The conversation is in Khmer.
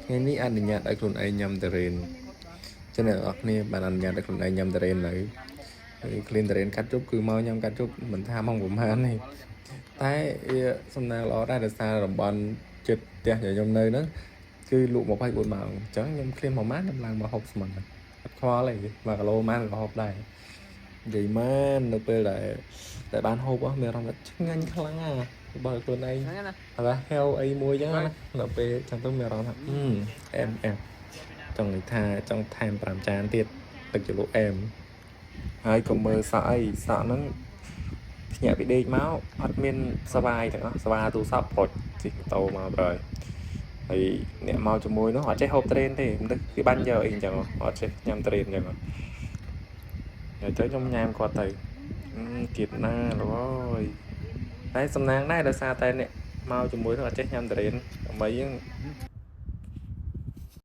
ថ្ងៃនេះអនុញ្ញាតឲ្យខ្លួនឯងញ៉ាំទុរេនចឹងអ្នកនរគ្នាបានអនុញ្ញាតឲ្យខ្លួនឯងញ៉ាំទុរេននៅហើយឃ្លានទុរេនកាត់ជប់គឺមកញ៉ាំកាត់ជប់មិនថាម៉ោងប្រហែលទេតែវាសំណាងល្អដែរដោយសារតំបន់ចិត្តផ្ទះដែលខ្ញុំនៅហ្នឹងគឺលក់24ម៉ោងអញ្ចឹងខ្ញុំឃ្លានប្រហែលខ្ញុំឡើងមកហូបស្មឹងអត់ខ្វល់ទេ1គីឡូម៉ានក៏ហូបដែរនិយាយមែននៅពេលដែលដែលបានហូបអស់មានអារម្មណ៍ថាឆ្ងាញ់ខ្លាំងណាស់របស់ខ្លួនឯង ហ្នឹងណា ហើយហេវអីមួយចឹងណាដល់ពេលចឹងទៅមានអារម្មណ៍ថាអឺអែមអែមចង់និយាយថាចង់ថែម5ចានទៀតទឹកជ្រលក់អែមហើយក៏មើលសក់អីសក់ហ្នឹងភ្ញាក់ពីដេកមកអត់មានសវាយទាំងអស់សវាទូរស័ព្ទប្រុចជិះម៉ូតូមកបើហើយអ្នកមកជាមួយនោះអត់ចេះហូបត្រេនទេមិនដឹងគេបាញ់យកអីចឹងអត់ចេះញ៉ាំត្រេនចឹងហើយទៅខ្ញុំញ៉ាំគាត់ទៅអឺជាតិណាលោកអើយតែសំណាងដែរដោយសារតែអ្នក មកជាមួយនឹងអត់ចេះញ៉ាំទុរេនដើម្បីយើង